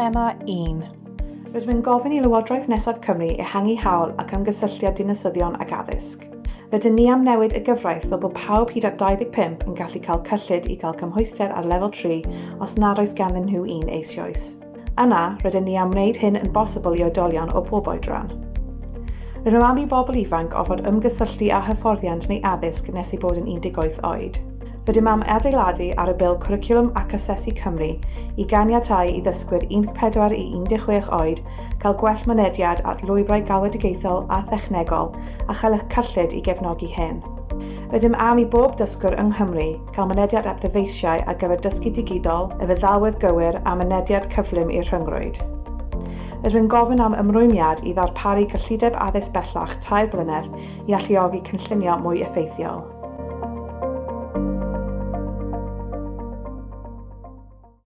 Thema 1. Rydym yn gofyn i Lywodraeth nesaf Cymru ehangu hawl ac ymgysylltiad dinasyddion ag addysg. Rydyn ni am newid y gyfraith fel bod pawb hyd at 25 yn gallu cael cyllid i gael cymhwyster ar lefel 3 os nad oes ganddyn nhw un eisoes. Yna, rydyn ni am wneud hyn yn bosibl i oedolion o bob oedran. Rydym am i bobl ifanc orfod ymgysylltu â hyfforddiant neu addysg nes eu bod yn 18 oed. Rydym am adeiladu ar y Bil Cwricwlwm ac Asesu Cymru i ganiatáu i ddysgwyr 14 i 16 oed gael gwell mynediad at lwybrau galwedigaethol a thechnegol a chael y cyllid i gefnogi hyn. Rydym am i bob dysgwr yng Nghymru gael mynediad at ddyfeisiau ar gyfer dysgu digidol, y feddalwedd gywir a mynediad cyflym i'r rhyngrwyd. Rydym yn gofyn am ymrwymiad i ddarparu cyllideb addysg bellach tair blynedd i alluogi cynllunio mwy effeithiol.